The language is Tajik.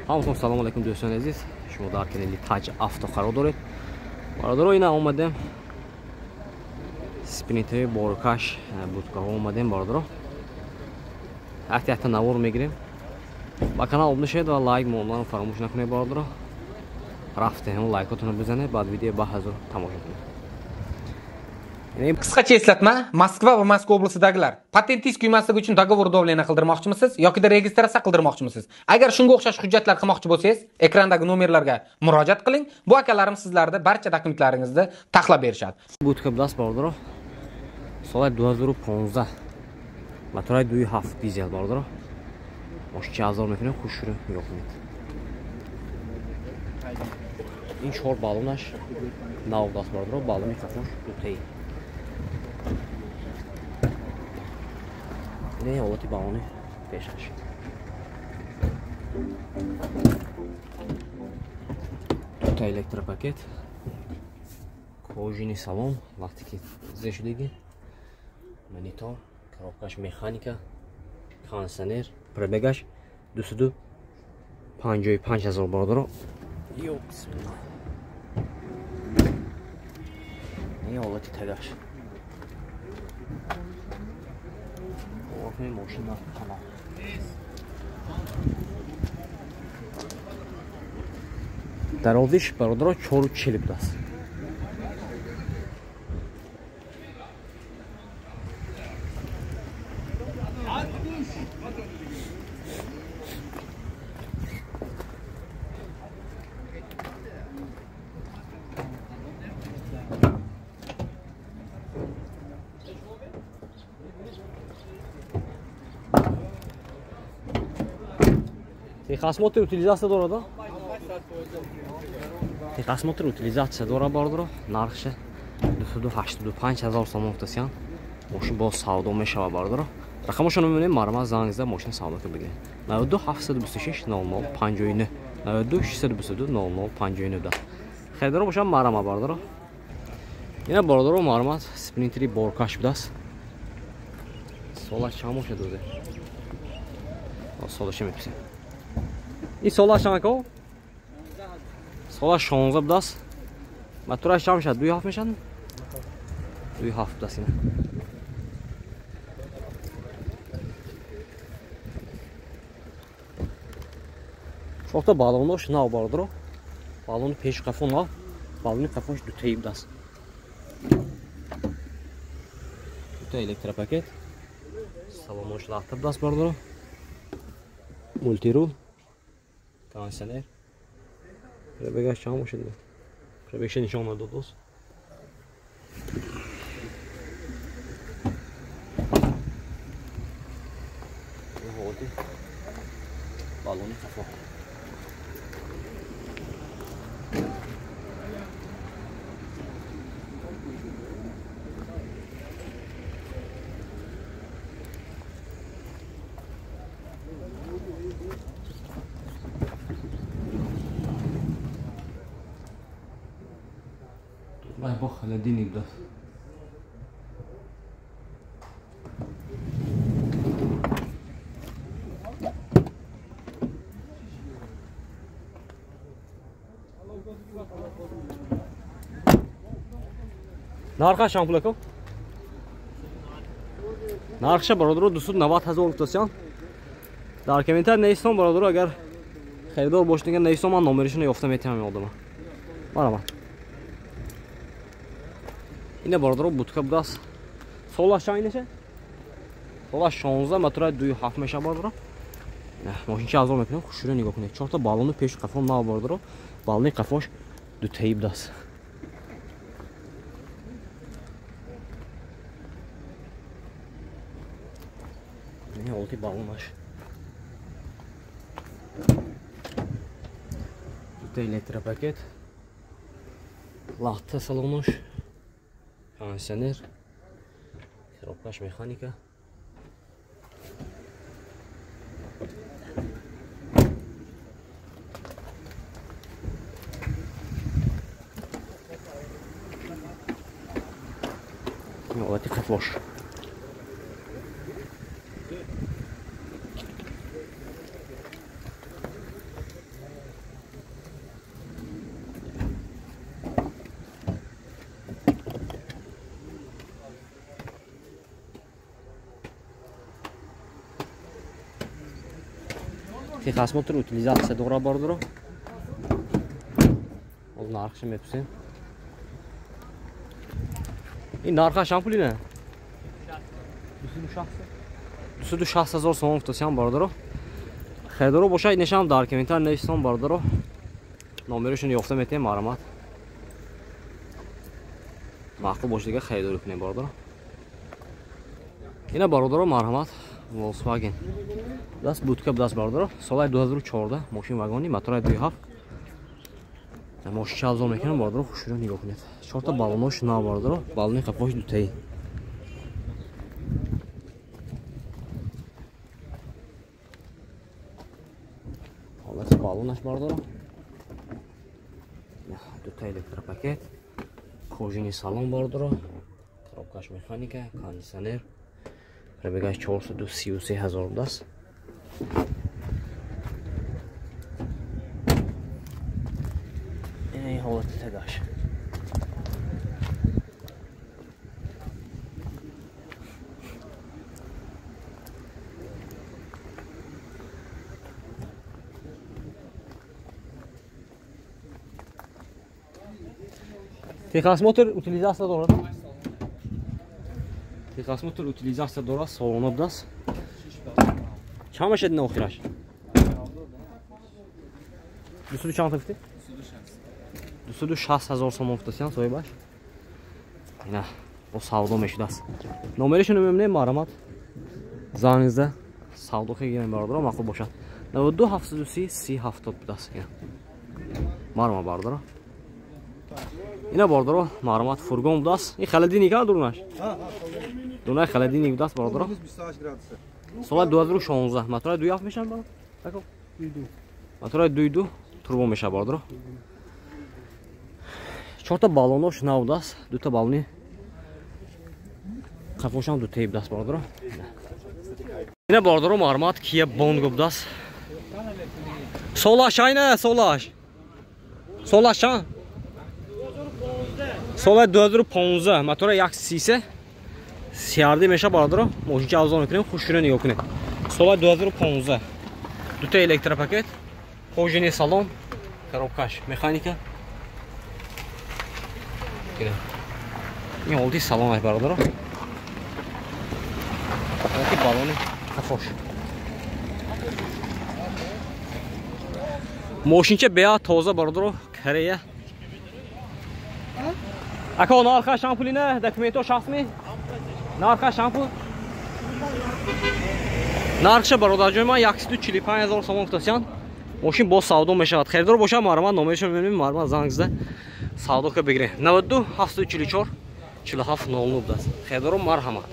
Ҳаматон салом алайкум, дӯстони азиз. Шумо дар канали Таҷ Авто қарор доред. Бародаро, ина омадем. Спринтери боркаш будкаҳо омадем, бародаро. Якта навор мегирем. Ба канал обуна шавед ва лайк монданро фаромӯш накунед, бародаро. Рафтем, лайкотонро бизанед, баъд видео ба ҳазур тамошо кунед. Qisqacha eslatma, Moskva va Moskva oblastdagilar patentingiz kuymasligi uchun договор давления qildirmoqchimisiz yokida registratsiya qildirmoqchimisiz? Agar shunga o'xshash hujjatlar qilmoqchi bo'lsangiz, ekrandagi nomerlarga murojaat qiling. Bu akalarimiz sizlarni barcha dokumentlaringizni taxlab berishadi. Будка будааст, бародаро. Соли 2015. Мотори 2.7 дизел, бародаро. Мошинча азор мекунем, хушрӯ нигоҳ кунед. Ин чор баллонаш нав будааст, бародаро, баллони қафош дутаи. Ин ҳолати баллони пешаш. Дута электропакет, кожини салон, вақте ки зе шудагӣ, монитор, коробкаш механика, кондиционер, пробегаш 255 ҳазор, бародаро. Ё бисмилла. Ин ҳолати тагаш. Мошина тамом. Дарозиш, бародаро, 4.40 будааст. Техосмотр утилизация дорад? Техосмотр утилизация дорад, бародаро. Нархша 285 ҳазор сомон гуфтасиян. Мошин боз савдо мешавад, бародаро. Рақамошонро мебинем, марҳамат занг зада мошина савдо кунед бигиред. 92 726 00 59 92 622 00 59 будааст. Харидоро бошанд, марҳамат, бародаро. Ина, бародаро, марҳамат, спринтери боркаш будааст. Солаш чанд бошад дозе? Солаша мепурсем. Ин солаш чанд ко? Солаш 16 будааст. Мотораш чанд мешавад? 2.7 мешавад? 2.7 будааст ина. Чорта баллонош нав, бародаро. Баллони пеши қафо нав, баллони қафош дутаи будааст. Дута электропакет. Салонош лахта будааст, бародаро. Мультирул, кондиционер. Пробегаш чанд бошад? Пробегша нишон надод боз. Ҳолати баллони қафо. Бо холодильник будааст. Нархаш чанд пул ака? Нархша, бародаро, 290 ҳазор гуфтасиян. Дар комментар нависом, бародаро, агар харидор бошед, нависом, ман номерашонро ёфта метавонам ин одама. Марҳамат. Ина, бародаро, будка будааст. Солаш чанд инаша? Солаш 16, мотори 2.7 мешавад, бародаро. Мошинча азор мекунем, хушрӯ нигоҳ кунед. Чорта баллони пеши қафо нав, бародаро. Баллони қафош дутаи будааст. Ин ҳолати баллонаш. Дута электропакет. Лахта салонош. Кондиционер, коробкаш механика. Ҳолати қафош. Техосмотр утилизация дора бародаро. Ҳозир нархша мепурсем. Ин нархаш чанд пули не? 260 ҳазор сомон гуфтасиям бародаро. Харидоро бошад инашам дар комментар нависам бародаро. Номерашон ёфта метаем, марҳамат. Маъқул бошад дига харидорӣ кунем бародаро. Ина бародаро марҳамат Volkswagen. Даст будка даст бародаро. Солаи 2014 мошин вагони мотори 2.7. Мошинча авзол мекунам бародаро, хушро нигоҳ кунед. Чорта баллонош нав бародаро, баллони қафош дутаи. Ҳолати баллонаш бародаро. Дута электропакет, кожини салон бародаро, коробкаш механика, кондиционер. Пробегаш 433 ҳазор будааст. Ин ҳолати тагаш. Техосмотр утилизация дорад. Техосмотр утилизация дорад, салона будааст. Чанд мешад ин охираш? 200 чанд гуфтӣ? 260 ҳазор сомон гуфтасиям соҳибаш. Ина бо савдо мешудааст. Номерашонро мебинем, марҳамат. Занг зада савдо кунем бародаро, маъқул бошад. 92 730 30 70 будааст. Ина. Марҳамат бародаро. Ина бародаро, марҳамат фургон будааст. Ин холодильник а дурнаш? Дурнаш холодильник будааст бародаро. Соли 2016 мотори 2.7 мешавад бародаро? Тако? 2.2. Мотори 2.2 турбо мешавад бародаро. Чорта баллонош нав будааст, дута баллони қафошам дутаи будааст бародаро. Ина бародаро марҳамат Kia Bongo будааст. Солаш айна, солаш. Солаш чанд? Соли 2015 мотори 1.33 CRD мешавад бародаро. Мошинча авзол мекунем, хушро нигоҳ кунед. Соли 2015 дута электропакет, кожаный салон, коробкаш механика. Ин ҳолати салон ай бародаро. Ҳолати баллони қафош. Мошинча беа тоза бародаро, Корея. Ако нарха шампули не, документо шахсми? Нарха шампул? Нархша бародарҷони ман 145 ҳазор сомон гуфтасиян. Мошин боз савдо мешавад. Харидор бошад марҳамат номерашро мебинем, марҳамат занг зада савдо ка бигиред. 92 744 47 00 будааст. Харидоро марҳамат.